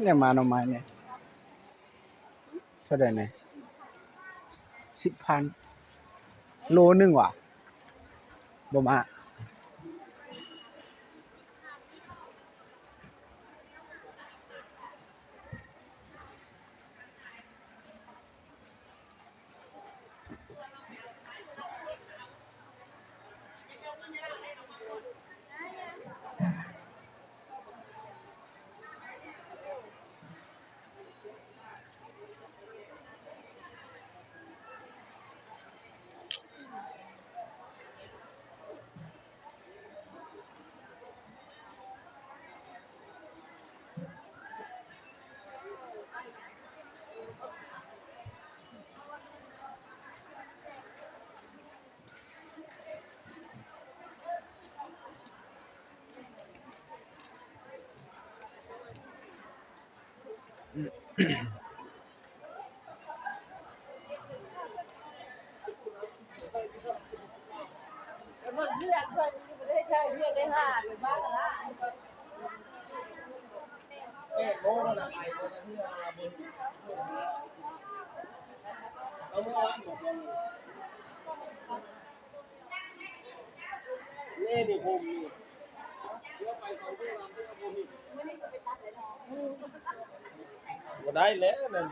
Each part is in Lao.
ແນວມາໜໍ່ໄມ້ນີ້ ເທົ່າໃດນີ້? ສິບພັນ ໂລໜຶ່ງຫວາ? ບໍ່ມາ. ບໍ່ໄດ້ແລ້ວນັ້ນ.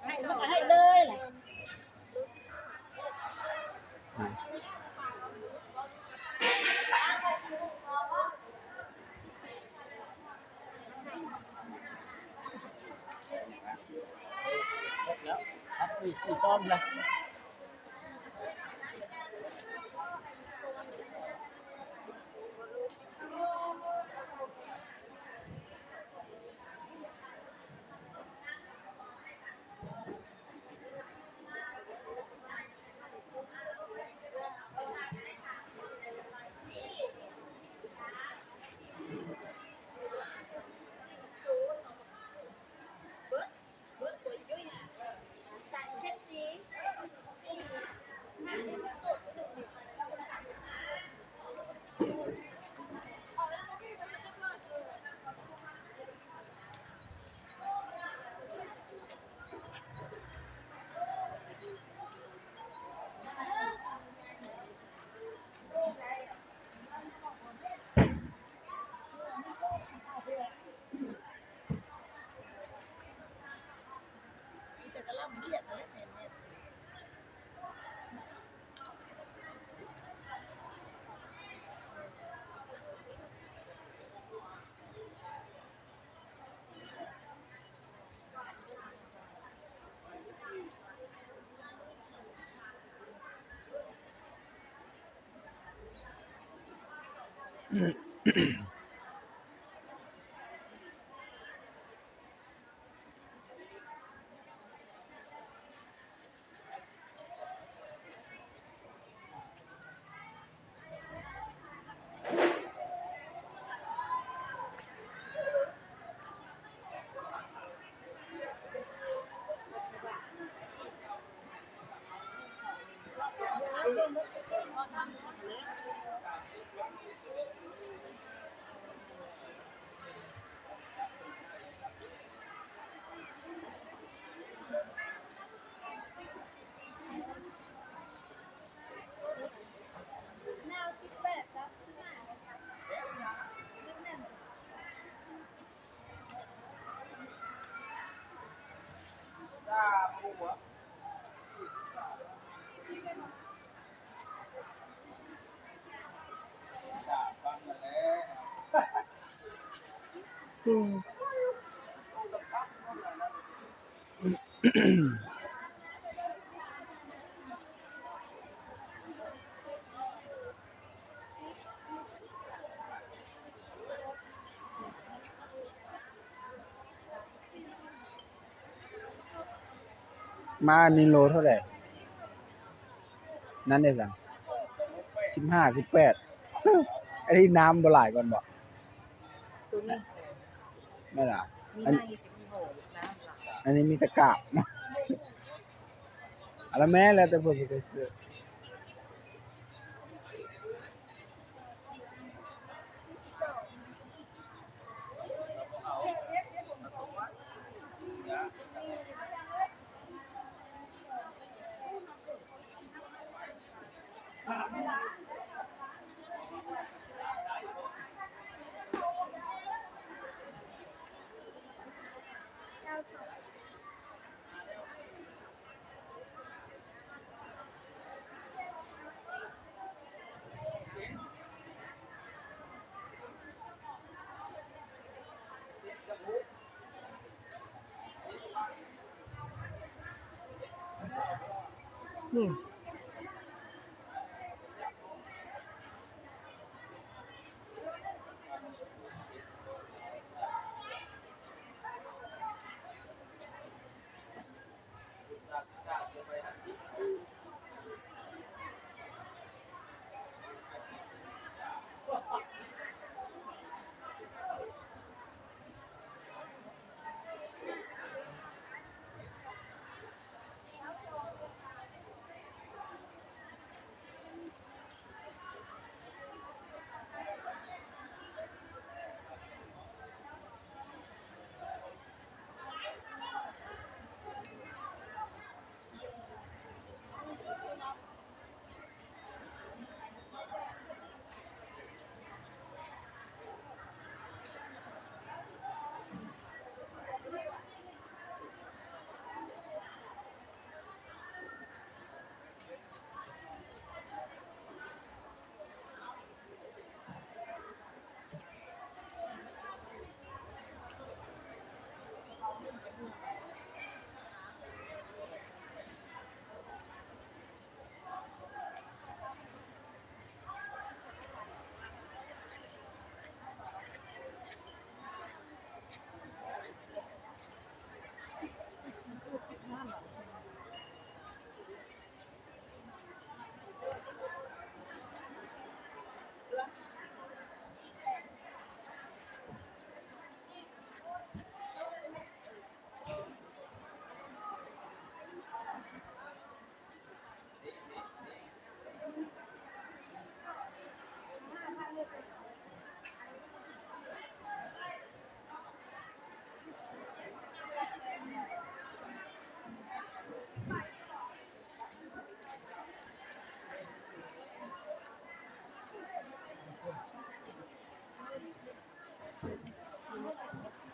ໃຫ້ ມັນກໍໃຫ້ເລີຍແຫຼະ. ແລ້ວ ອັດ ມີສີ່ປ້ອມແລ້ວ. ມາອັນນີ້ໂລເທົ່າໃດ? ນັ້ນເດ້ຊັ້ນ ສິບຫ້າ ສິບແປດ ອັນນີ້ນ້ຳບໍ່ຫຼາຍກ່ອນບໍ? ໂຕນີ້ ແມ່ນລະ ມີ ອັນ ໃນເປັນໂຫ ນ້ຳລະ ອັນນີ້ມີແຕ່ກາບ ອັນລະແມ່ ແລ້ວແຕ່ຜູ້ສິໄດ້ຊື້.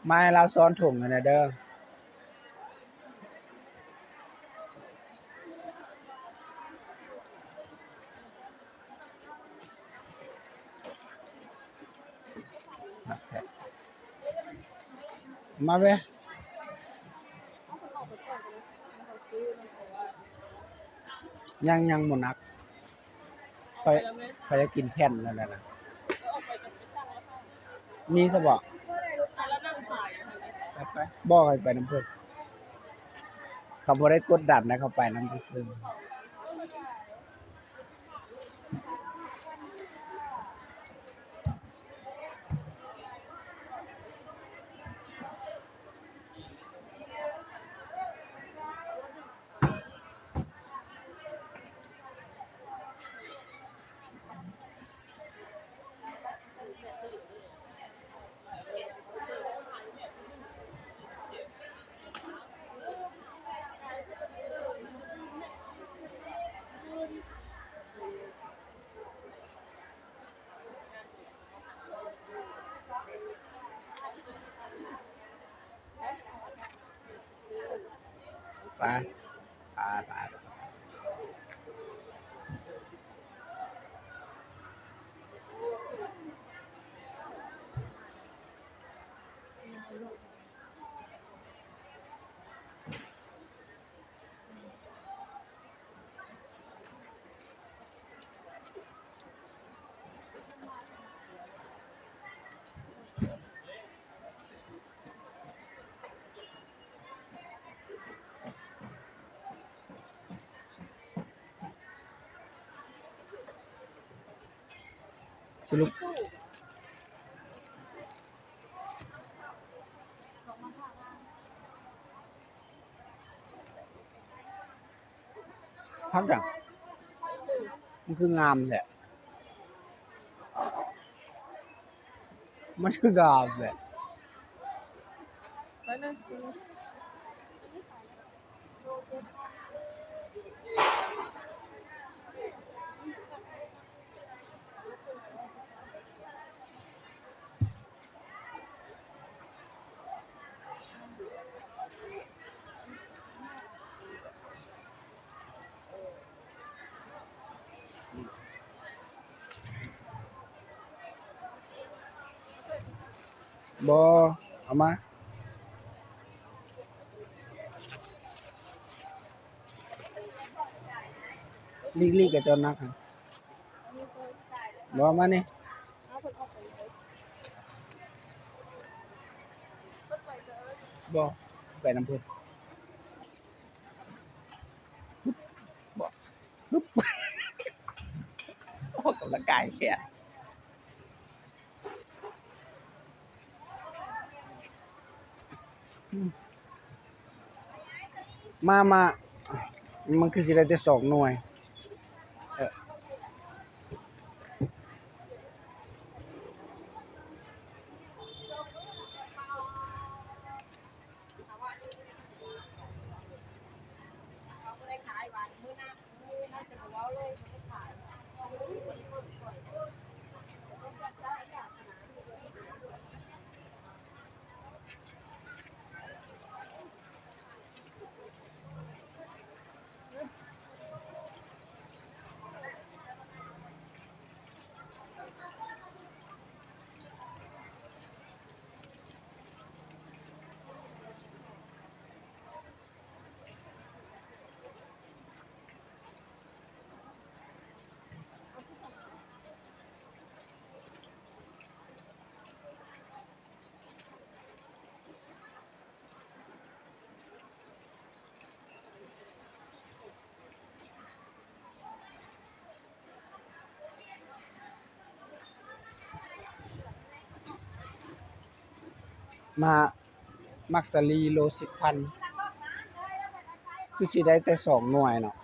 ມາໃຫ້ລາວຊ້ອນຖົງຫັ້ນນະເດີ້. ມາເວີຍ ຍັງ ຍັງບໍ່ໜັກ. ຂ້ອຍ ຂ້ອຍຢາກກິນແຜ່ນນັ້ນນະ. ເອີ ອອກໄປກັບ ມີຊະບໍ? ໄປ ໄປ ບໍ່ ຂ້ອຍໄປນຳເພິ່ນ. ເຂົາບໍ່ໄດ້ກົດດັນນະ ເຂົາໄປນຳຊື່ໆ. ໄປ ໄປ ໄປ. ສະຫຼຸບ ພັກຫຍັງ? ມັນຄືງາມແທ້ ມັນຄືງາມແທ້. ບໍ່ ເອົາມາ ຫຼີກໆ ກະເຈົ້າໜັກຫັ້ນ. ບໍ່ ມານີ້ ບໍ່ ໄປນຳເພິ່ນ ບໍ່ ອອກກຳລັງກາຍແຂນ. ມາ ມາ ມັນຄືຊິໄດ້ແຕ່ສອງໜ່ວຍ ເອີ. ມາ ໝາກສາລີໂລສິບພັນ ຄືຊິໄດ້ແຕ່ສອງໜ່ວຍເນາະ.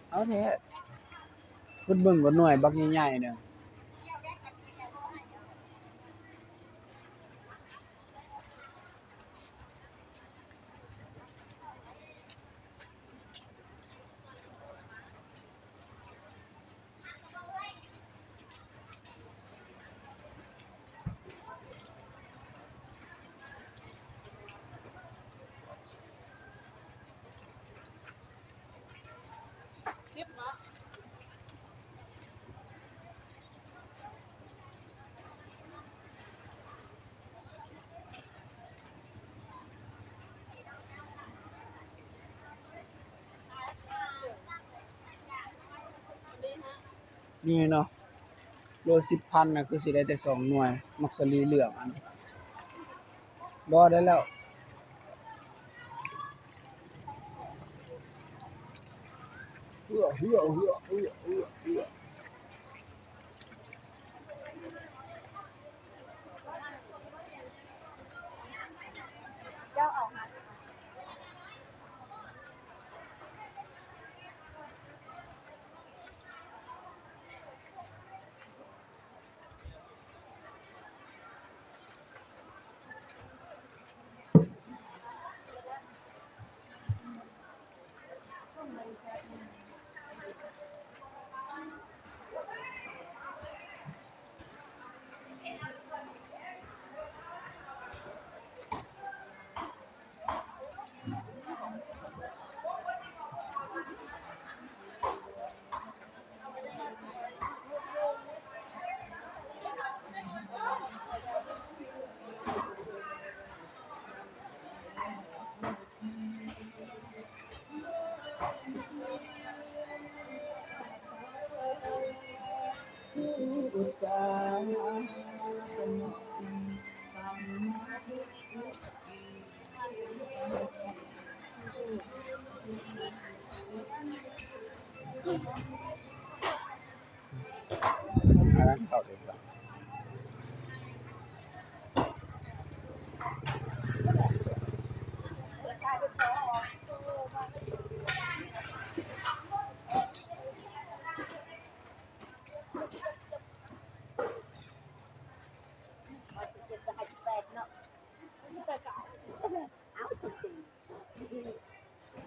ເອົາແທ້ ເພິ່ນເບິ່ງກໍໜ່ວຍບັກໃຫຍ່ໆໜຶ່ງ. ນີ້ເນາະ. ໂລສິບພັນນະ ຄືຊິໄດ້ແຕ່ສອງໜ່ວຍ ໝາກສາລີເຫຼືອງອັນ ບໍ່ໄດ້ແລ້ວ. ເຮືອ ເຮືອ ເຮືອ ເຮືອ ເຮືອ ເຮືອ. ເຈົ້າເອົາຫາ.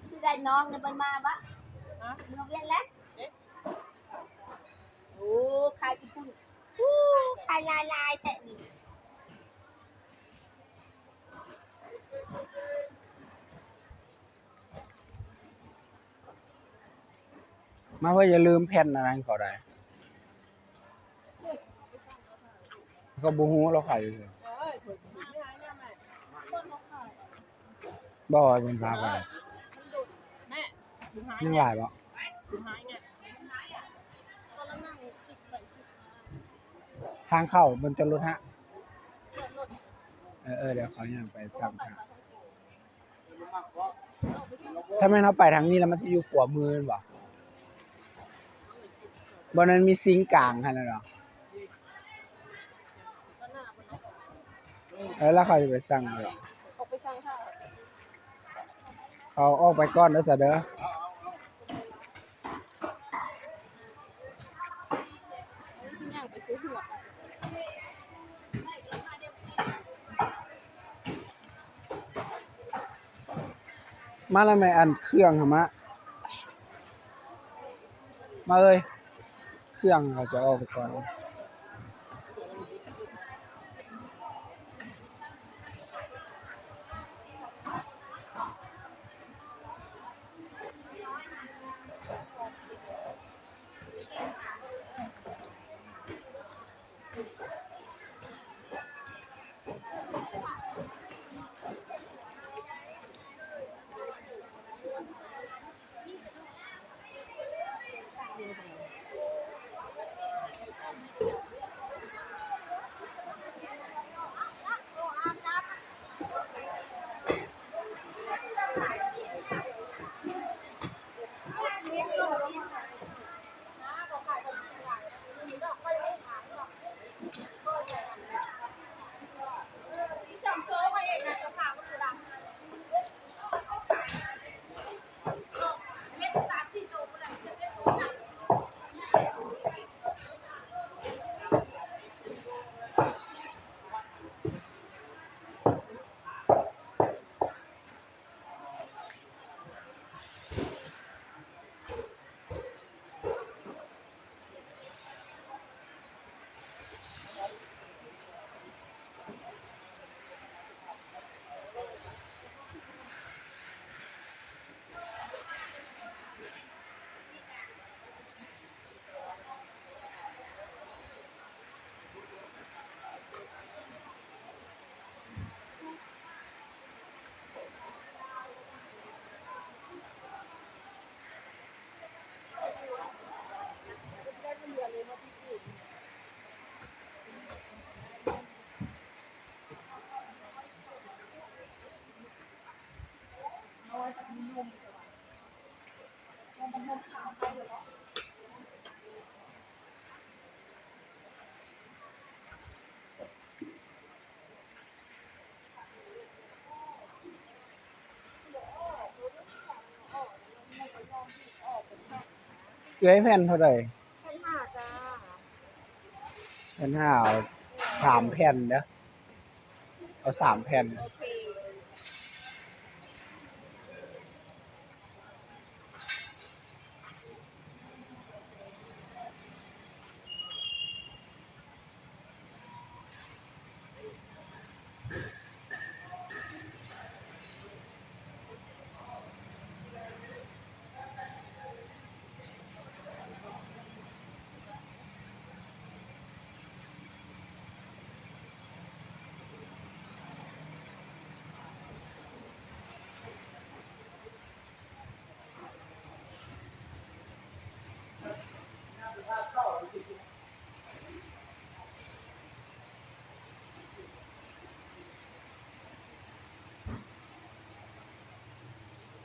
ຊິໄດ້ນ້ອງແລ້ວບໍ່ມາວະ? ຮະ? ເມືອວຽກແລ້ວ? ເອະ? ໂອ້ ຂາຍຂີ້ຝຸ່ນ ໂອ້ ຂາຍຫຼາຍໆແທ້ນີ້. ມາເພື່ອຢ່າລືມແຜ່ນອັນນັ້ນເຂົາໄດ້ ເຂົາບໍ່ຮູ້ວ່າເຮົາຂາຍຢູ່ໃສ. ບໍ່ວ່າເພິ່ນພາໄປ ຍັງຫຼາຍບໍ່? ທາງເຂົ້າເບິ່ງຈອດລົດຮະ. ເອີໆ ດຽວເຂົາຍ່າງໄປສາມທາງ. ຖ້າແມ່ນເຮົາໄປທາງນີ້ແລ້ວ ມັນຊິຢູ່ຂວາມືແມ່ນບໍ່? ບ່ອນນັ້ນມີຊິງກາງຫັ້ນນະເນາະ. ເອີ ແລ້ວເຂົາຊິໄປສັ່ງເນາະ. ເຂົາອອກໄປກ່ອນເດີຊະເດີ. ມາແລ້ວແມ່ ອັນເຄື່ອງຫັ້ນມາ ມາເອີຍ ເຄື່ອງເຂົາຈະອອກໄປກ່ອນ. ເອື້ອຍແຜ່ນເທົ່າໃດ? ພັນຫ້າ ຈ້າ. ພັນຫ້າ ເອົາສາມແຜ່ນເດີ້. ເອົາສາມແຜ່ນ. ໂອເຄ.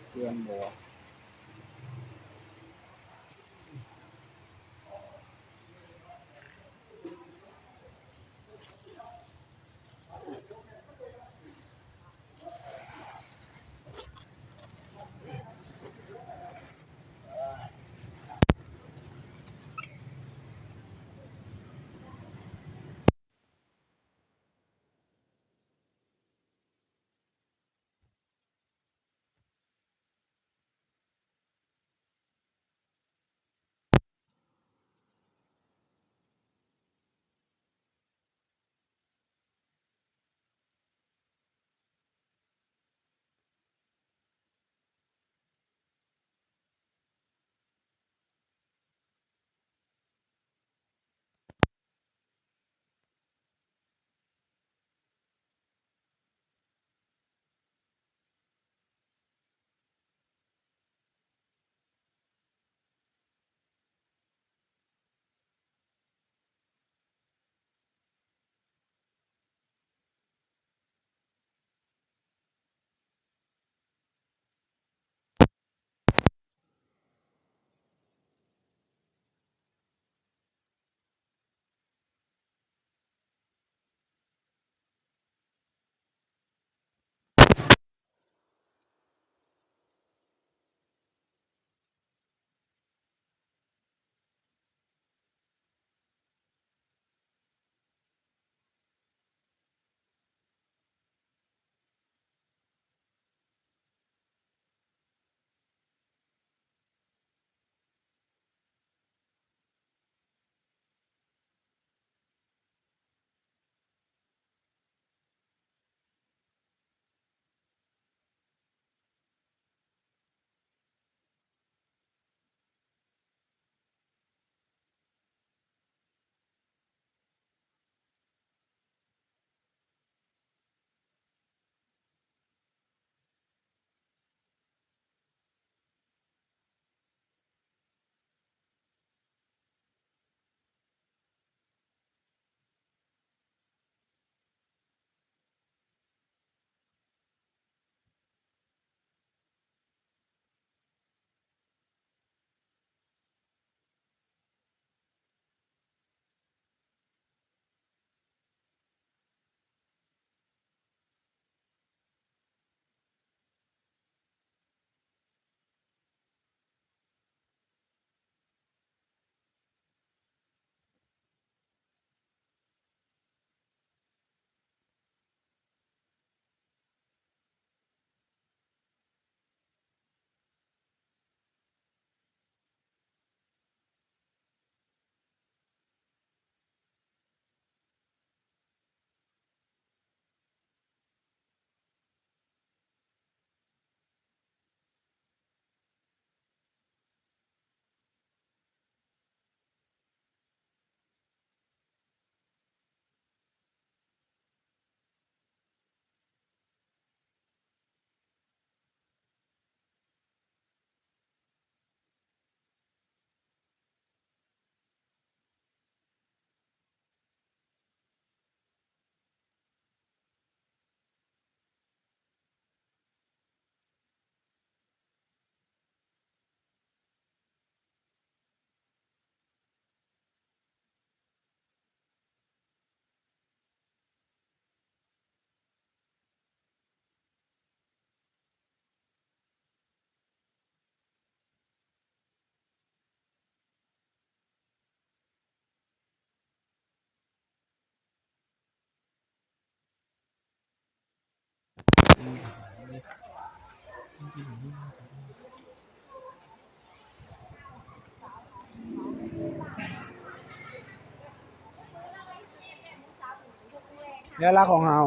ເພື່ອນບໍ່? ແລ້ວລະຂອງເຮົາ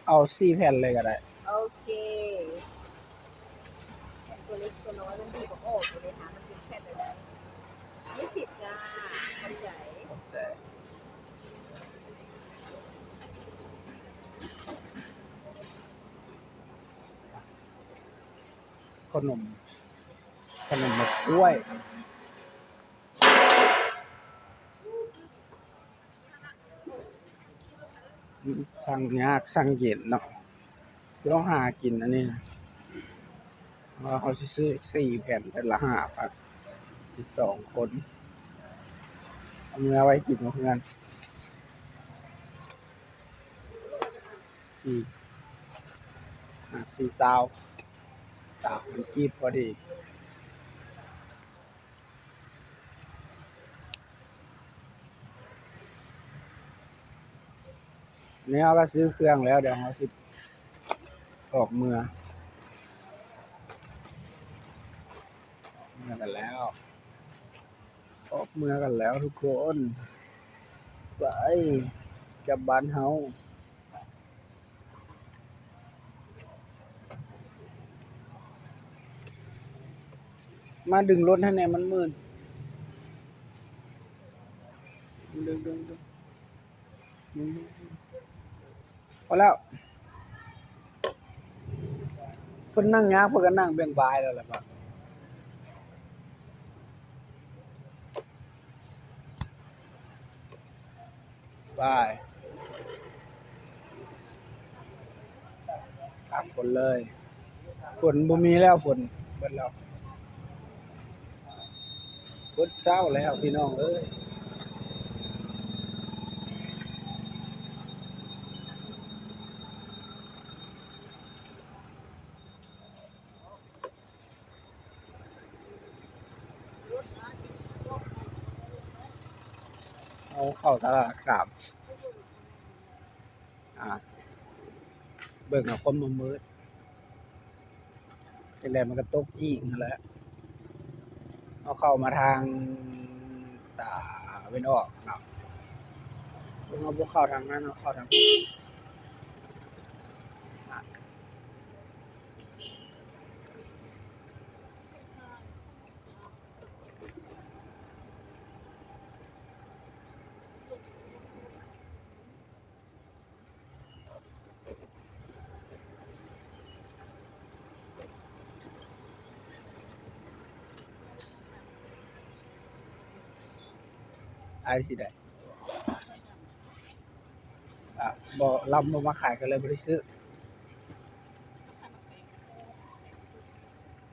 ເອົາສີ່ແຜ່ນເລີຍກໍໄດ້. ໂອເຄ ຕົວເລັກຕົວນ້ອຍມັນດີກວ່າອອກຢູ່ເດ້ຫາ ມັນເປັນແຜ່ນໄດ້ ຍີ່ສິບຈ້າ. ຂອບໃຈ ຂອບໃຈ. ຂະໜົມ ຂະໜົມໝາກກ້ວຍ. ສັ່ງຍາກສັ່ງເຢັນເນາະ ລອງຫາກິນອັນນີ້ນະ ວ່າເຮົາຊິຊື້ຈັກສີ່ແຜ່ນ ແຜ່ນລະຫ້າພັນ ສອງຄົນ ເອົາເມືອໄວ້ກິນຢູ່ເຮືອນ. ສີ່ ຫ້າ ສີ່ ຊາວ ຊາວພັນກີບພໍດີ. ນີ້ເຮົາກໍຊື້ເຄື່ອງແລ້ວ ດຽວເຮົາຊິອອກເມືອ ເມືອກັນແລ້ວ ອອກເມືອກັນແລ້ວທຸກຄົນ ໄປກັບບ້ານເຮົາ. ມາດຶງລົດໃຫ້ແດ່ ມັນມື່ນ ດຶງ ດຶງ ດຶງ ດຶງ ພໍແລ້ວ ເພິ່ນນັ່ງຍາກ ເພິ່ນກໍນັ່ງແບ່ງບາຍແລ້ວລະບາດ. ໄປ ຕາກຝົນເລີຍ ຝົນບໍ່ມີແລ້ວ ຝົນເບິດແລ້ວ ເບິດເຊົ້າແລ້ວພີ່ນ້ອງເອີຍ. ເຮົາເຂົ້າຕະຫຼາດຫຼັກສາມ ອາ ເບິ່ງເອົາຄວາມມືດ ຈັ່ງໃດມັນກໍຕົກອີກຫັ້ນແຫຼະ. ເຮົາເຂົ້າມາທາງຕາເວັນອອກເນາະ ເຮົາບໍ່ເຂົ້າທາງນັ້ນ ເຮົາເຂົ້າທາງນີ້. ອ້າຍຊິໄດ້ ອ່າ ບໍ່ ລາວບໍ່ມາຂາຍກໍເລີຍບໍ່ໄດ້ຊື້.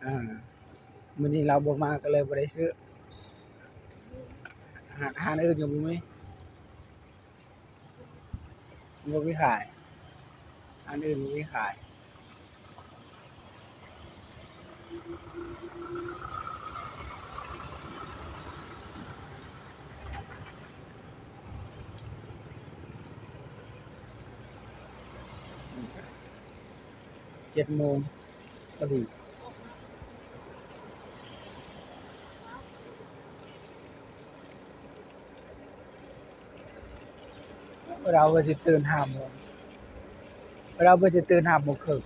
ອ່າ ມື້ນີ້ລາວບໍ່ມາກໍເລີຍບໍ່ໄດ້ຊື້. ຮ້ານ ຮ້ານອື່ນກໍບໍ່ມີ ບໍ່ມີຂາຍ ຮ້ານອື່ນບໍ່ມີຂາຍ. ເຈັດໂມງພໍດີ ເວລາເພິ່ນຊິຕື່ນຫ້າໂມງ ເວລາເພິ່ນຊິຕື່ນຫ້າໂມງເຄິ່ງ. ເ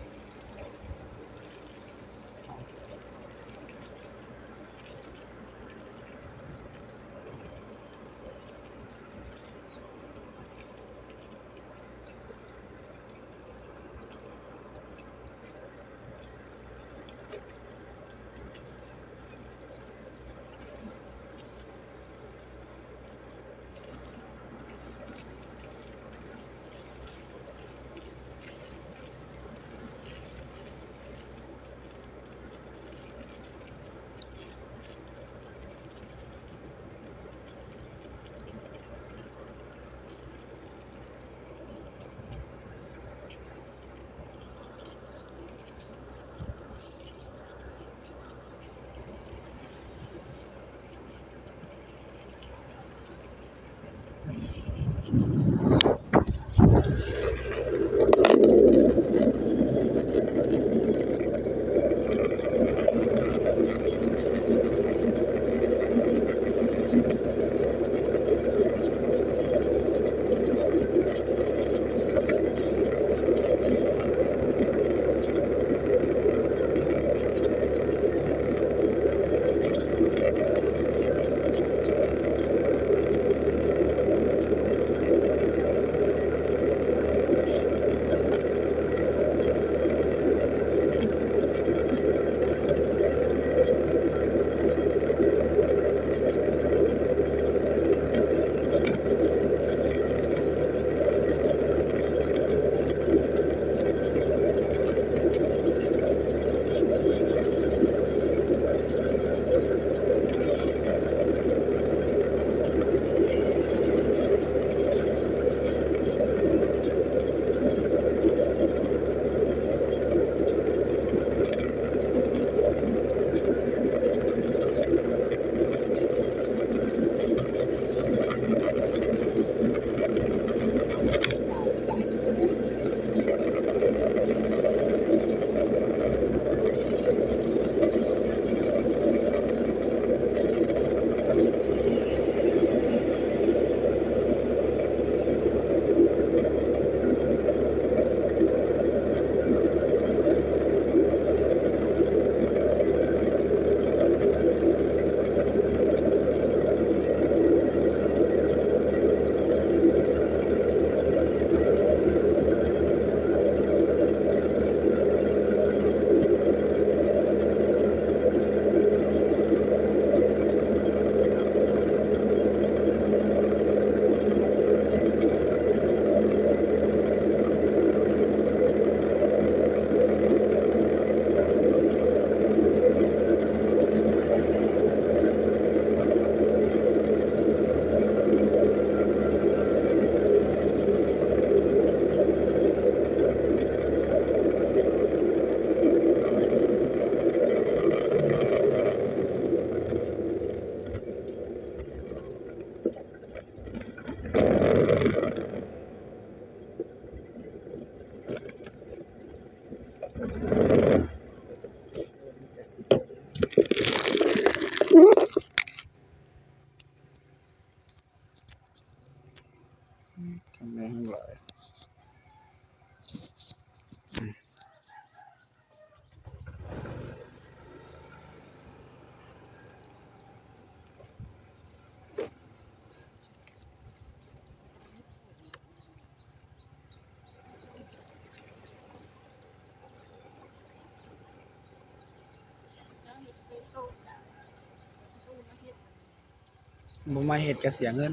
ບໍ່ມາເຮັດກະເສຍເງິນ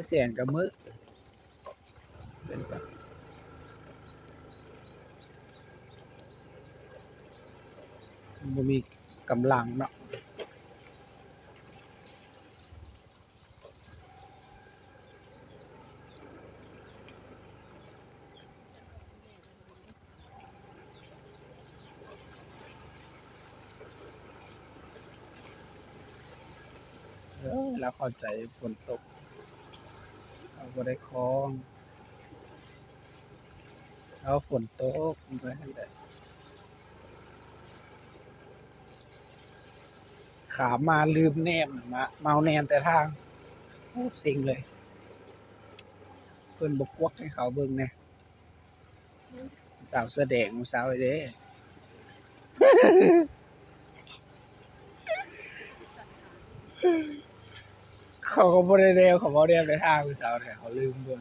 ເສຍເງິນກະມື້ ບໍ່ມີກຳລັງເນາະ. ເອີ ລາວເຂົ້າໃຈຝົນຕົກ ເຮົາບໍ່ໄດ້ຄອງ ເອົາ ຝົນຕົກ ມັນໄປຫັ້ນແຫຼະ. ຂາມາລືມແນມ ມາ ເມົາແນມແຕ່ທາງ ໂອ້ ເຊັງເລີຍ. ເພິ່ນບໍ່ກວັກໃຫ້ເຂົາເບິ່ງແດ່ ສາວເສື້ອແດງ ສາວເດ້ ເຂົາກໍບໍ່ໄດ້ແນມ ເຂົາເວົ້າແນມແຕ່ທາງ ສາວແທ້ ເຂົາລືມເບິ່ງ.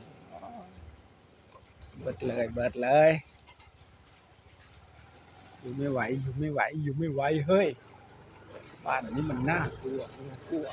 ເບິດເລີຍ ເບິດເລີຍ ຢູ່ໄມ່ໄຫວ ຢູ່ໄມ່ໄຫວ ຢູ່ໄມ່ໄຫວ ເຮີ້ຍ ບ້ານນີ້ມັນໜ້າກົວ ກົວ ກົວ.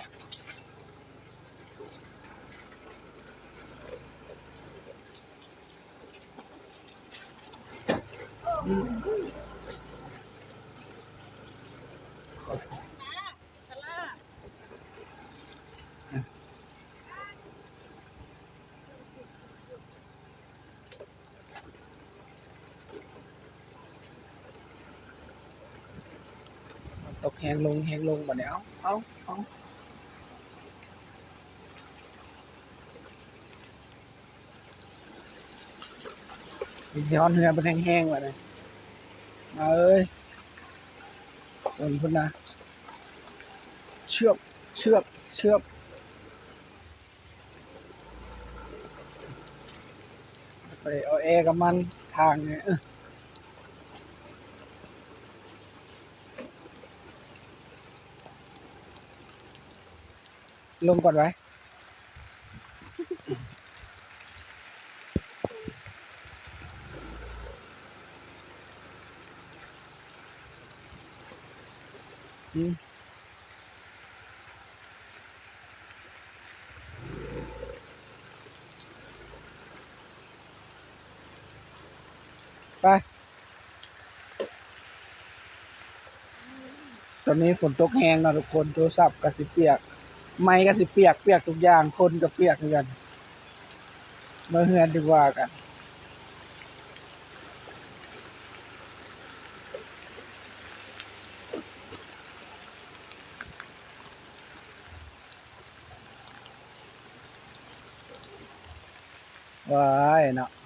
ຕົກແຮງລົງ ແຮງລົງບາດນີ້ ເອົາ ເອົາ ເອົາ. ຊິຮອດເຮືອນເພິ່ນແຮງໆ ບາດນີ້ ມາເອີຍ ເບິ່ງພຸ້ນນະ ເຊືອບ ເຊືອບ ເຊືອບ. ໄປເອົາແອກັບມັນ ທາງນີ້ ເອີ ລົງກ່ອນໄວ້. ໄປ ຕອນນີ້ຝົນຕົກແຮງເນາະທຸກຄົນ ໂທລະສັບກະຊິປຽກ ໄມກະຊິປຽກ ປຽກທຸກຢ່າງ ຄົນກະປຽກຄືກັນ. ເມືອເຮືອນດີກວ່າກັນ. ວ້າຍເນາະ.